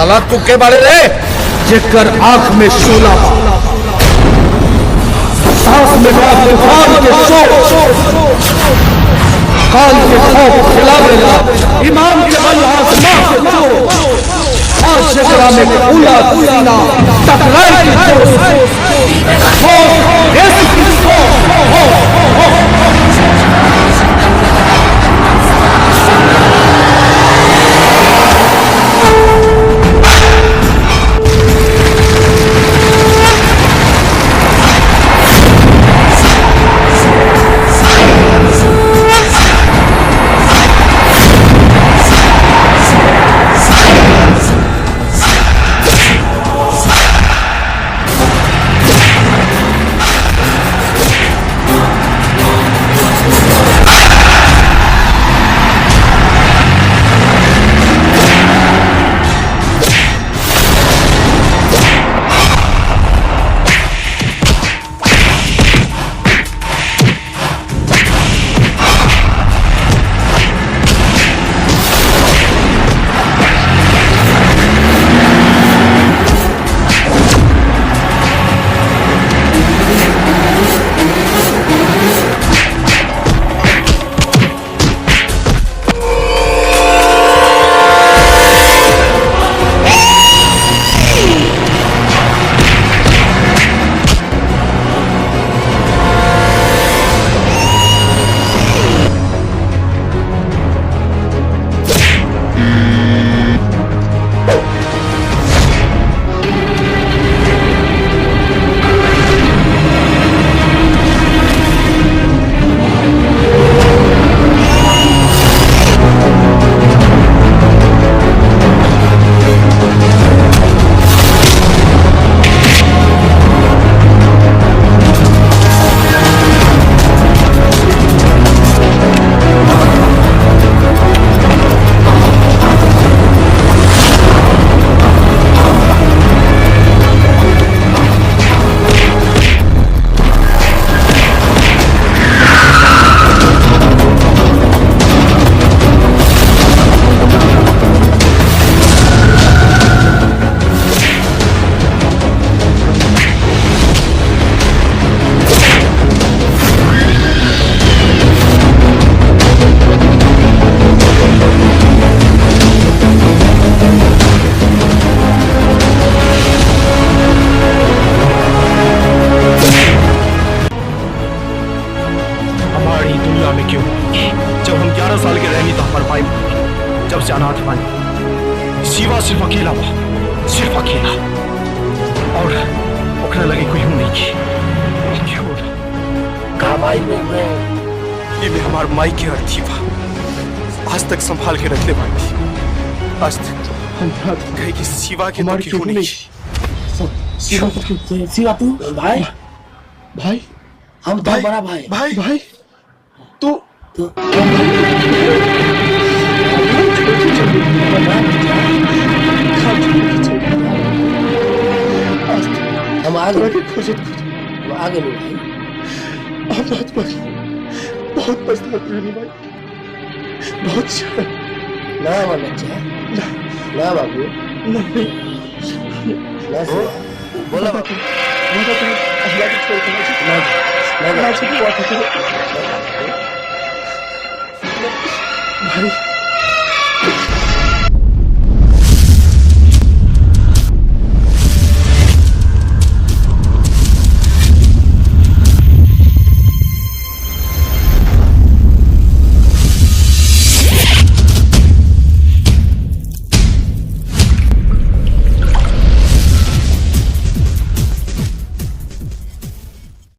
साला तू के बारे रे जेकर आंख में शोला, सांस में तूफान के शोर, काल के खौफ खिलावेला, ईमान के बल आसमां से चोर, आज जेकरा में फूला सीना टकराए की जोश, खौफ देश की खौफ। जब हम 11 साल के रहनी तो हमारे भाई जब से अनाथ बानी, शिवा सिर्फ अकेला बा, सिर्फ अकेला, और ओकरा लगे कोई नहीं की। क्यों का भाई में ये भी हमार माई के अर्थी बा, आज तक संभाल के रखले बानी, आज तक हम कहे कि शिवा के तो क्यों नहीं। शिवा शिवा तू भाई भाई हम तो बड़ा भाई भाई भाई तू तो हम आ गए, हम आ गए भाई। हम बहुत बहुत पछताते हैं भाई, बहुत ना हमारा बच्चा ना बाबू नहीं ना बोला बाबू भाई।